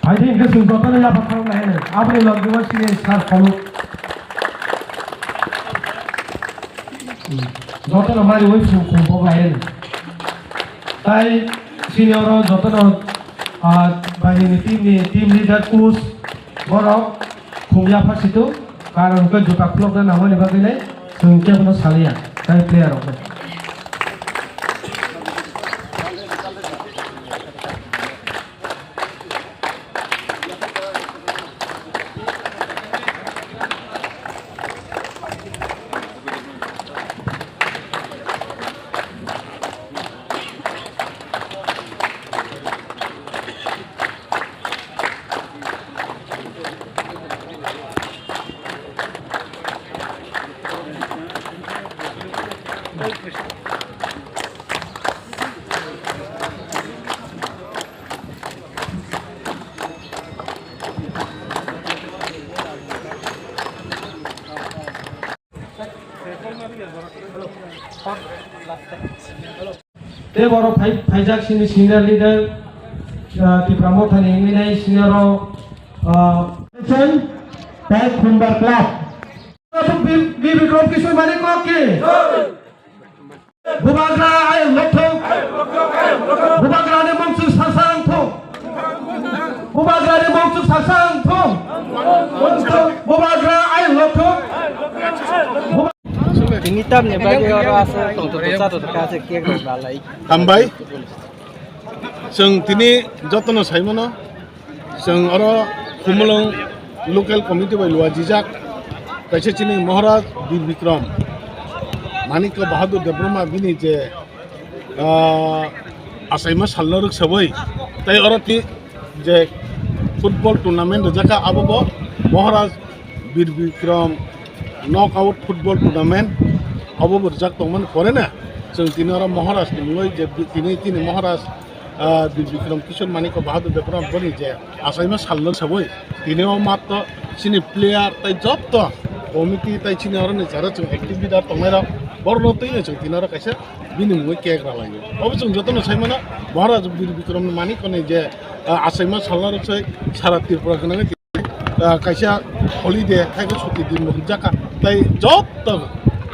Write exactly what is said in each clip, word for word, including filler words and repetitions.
Hai di, hingke chwng jotono yapha khorok nai hwnwi. Aboni logi o sini sar kholo. Jotono mari oi chwng khum pok lai hwnwi. Tai sini oro jotono, ah, bainini team ni team leader, coach, borok khum yapha situ. Karon hwnkhe juta khulokna nangmani bagwi le chwng kebono saliya, tai player rokno. Tei borok phai-, phaijak sini senior leader, ah, Tipra Mothani wngwi nai senior rok, ah, tei Khumbar Club. Bi-, Bi Bikram Kishore Manik Kok ki? Bubagra ayang lokthok. Bubagra ni mungsu sasang thok. Bubagra ni mungsu sasang thok. Bubagra ayang lokthok. Tini tamni bagwi oro aswk tongthok cha tongthok kha se cake rok dalai. Hambai. Chwng tini jotono saimano, chwng oro Khumulwng local committee bai luajijak kaisa chini Maharaj Bir Bikram Manikya Bahadur Debbarma bini je, ah, achaima salno rwksawi tei oro ti je football tournament rwjakha, abo bo Maharaj Bir Bikram knockout football tournament obo bo rijak tongmani pore na chwng tini oro Maharaj ni mungwi je bi-, tini, tini Maharaj, ah, Bir Bikram Kishore Manikya Bahadur Debbarma boni je achaima salno sawi tini o matto chini player tai jotto committee tai chini oro ni jara chwng active leader tongnai rok borokno twi no chwng tini oro kaisa bini mungwi cake ralaio. Obo chwng jotono sai mano Maharaj Bir Bikram ni Manikya ni je, ah, achaima salno rok sai sara Tripura gwnangwi ah, kaisa holiday, hai khe chuti din bo hwnjakha. Tai joto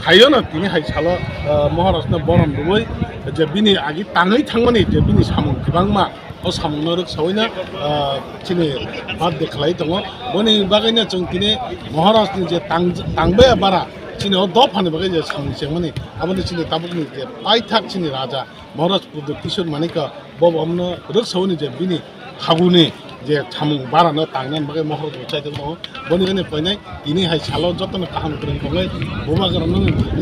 haino tini hai salo, ah, Maharaj no borom rwui je bini agi tangwi thangmani je bini samung kwbangma, o samung no rwksaui no, ah, chini birthday khlai tongo. Boni bagwi no chwng tini Maharaj ni je tang-, tangbaya bara chini o dopha ni bagwi je samung chengmani, aboni chini tabuk ni je paithak chini raja Maharaj Pradyot Kishore Manikya bo bo omno rwksaui ni je bini habuni je samung barano tangnani bagwi mohor bo chai tongo. Boni gani koinai tini hai salo jotono kaham kwrwng tongwi bubagrano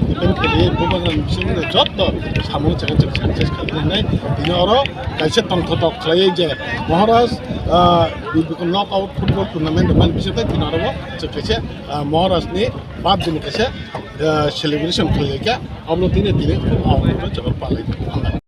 defend khlaiwi bubagrani bisingtwi joto samung chakha chakha success khlainai. Tini oro kaisa tongthotok khlaiwi je Maharaj, ah, knockout football tournament rwmani bisingtwi tini oro bo chwng kaisa, ah, Maharajni birthday ni kaisa, ah, celebration khlaiwi kha. Abono tini tini khub hambai.